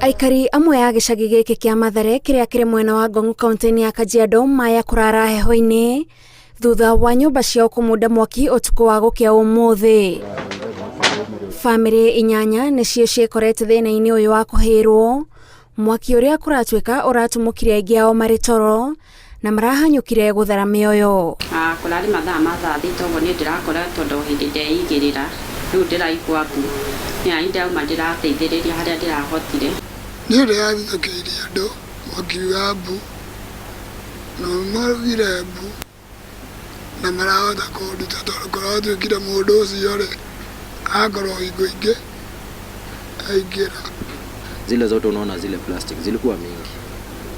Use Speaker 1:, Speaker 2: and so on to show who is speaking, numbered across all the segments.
Speaker 1: Aikari amwe a gĩcagi gĩkĩ kĩa Mathare kĩrĩa kĩrĩ mwena wa Ngong kaunti-inĩ ya Kajiado maya kũrara heho-inĩ thutha wa nyũmba ciao kũmunda mwaki ũtukũ wa gũkĩa ũmũthĩ. Bamĩrĩ inyanya nĩcio ciĩkorete thĩna-inĩ ũyũ wa kũhĩrwo mwaki ũrĩa kũratuĩka ũratumũkire aingĩ ao marĩ toro na marahanyũkire gũthara mĩoyo.
Speaker 2: Ah, kũrarĩ mathaa ma thaa 6 ũguo. Niĩ ndĩrakora tondũ hĩndĩ ndeigĩrĩra rĩu ndĩraigua mbu nĩ ani ndauma ndĩrateithĩrĩria harĩa ndĩrahotire.
Speaker 3: Niĩ ndĩrathutũkĩirie andũ makiuga mbu na maugire mbu na marahota kũnduta tondũ kũratuĩkire mũndũ ũcio rĩ akorwo hingo ingĩ aingĩra.
Speaker 4: Zile zote unaona zile plastic zilikuwa mingi,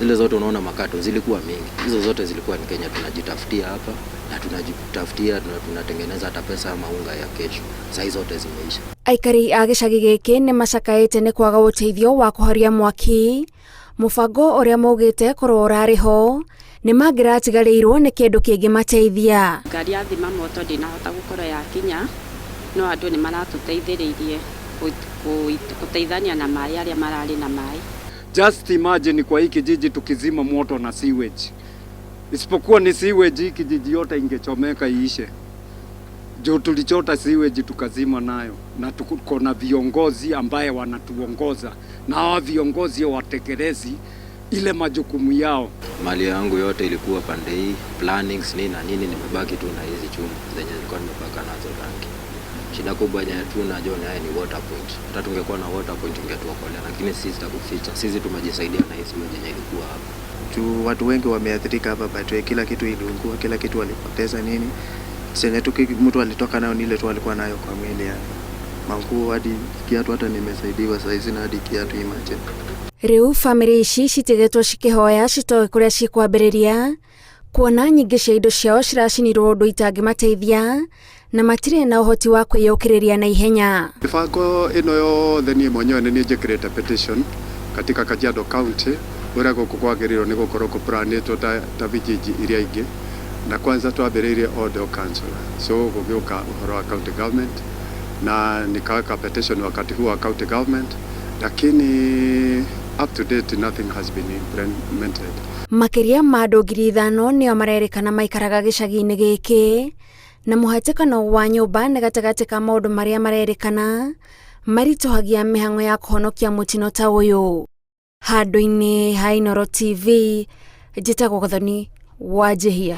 Speaker 4: zile zote unaona makato zilikuwa mingi, hizo zote zilikuwa ni Kenya tunajitafutia hapa na tunajitafutia na tunatengeneza hata pesa ama unga ya kesho. Saa zote zimeisha.
Speaker 1: Aikari a gĩcagi gĩkĩ nĩ macakaĩte nĩ kwaga ũteithio wa kũhoria mwaki. Mũbango ũrĩa maugĩte korwo ũrarĩ ho nĩ mangĩratigarĩirwo nĩ kĩndũ kĩngĩmateithia.
Speaker 2: Ngari ya thima moto ndĩnahota gũkorwo yakinya, no andũ nĩ maratũteithĩrĩirie gũteithania na maĩ arĩa mararĩ na maĩ.
Speaker 5: Just imagine kwa hii kijiji tukizima moto na sewage. Isipokuwa ni sewage, hii kijiji yote ingechomeka iishe. Juu tulichota sewage tukazima nayo, na tuko na viongozi ambaye wanatuongoza na hawa viongozi watekelezi ile majukumu yao.
Speaker 4: Mali yangu yote ilikuwa pande hii, plannings nini na nini, nimebaki tu na hizi chuma zenye nilikuwa nimepaka nazo rangi. Shida kubwa yenye tu najua ni haya ni water point. Hata tungekuwa na water point ingetuokolea, lakini sisi sitakuficha, sisi tumejisaidia na hii sewage yenye ilikuwa hapa.
Speaker 6: Juu watu wengi wameathirika hapa, but kila kitu iliungua, kila kitu walipoteza nini. Chenye tu mtu alitoka nayo ni ile tu alikuwa nayo kwa mwili yani. Manguo hadi kiatu, hata nimesaidiwa saizi na hadi kiatu, imagine.
Speaker 1: Rĩu bamĩrĩ ici citigetwo cikĩhoya citoĩ kũrĩa cikwambĩrĩria kuona nyingĩ cia indo ciao ciracinirwo ũndũ itangĩmateithia na matirĩ na ũhoti wa kwĩyũkĩrĩria na ihenya.
Speaker 5: Mibango ĩno yothe niĩ mwenyewe nĩ niĩ njĩkĩrĩte petition katika Kajiado County ũrĩa gũkũ kwagĩrĩirwo nĩ gũkorwo kũplanĩtwo ta vijiji iria ingĩ, na kwanza twambĩrĩirie Odo Council, so gũgĩũka ũhoro wa county government na nikaweka petition wakati huo wa county government, lakini up to date nothing has been implemented.
Speaker 1: Makĩria ma andũ 5,000 nĩo marerĩkana maikaraga gĩcagi-inĩ gĩkĩ na mũhatĩkano wa nyũmba nĩ gatagatĩ ka maũndũ marĩa marerĩkana maritũhagia mĩhang'o ya kũhonokia mũtino ta ũyũ. Handũ-inĩ ha Inooro TV, njĩtagwo Gathoni wa Njihia.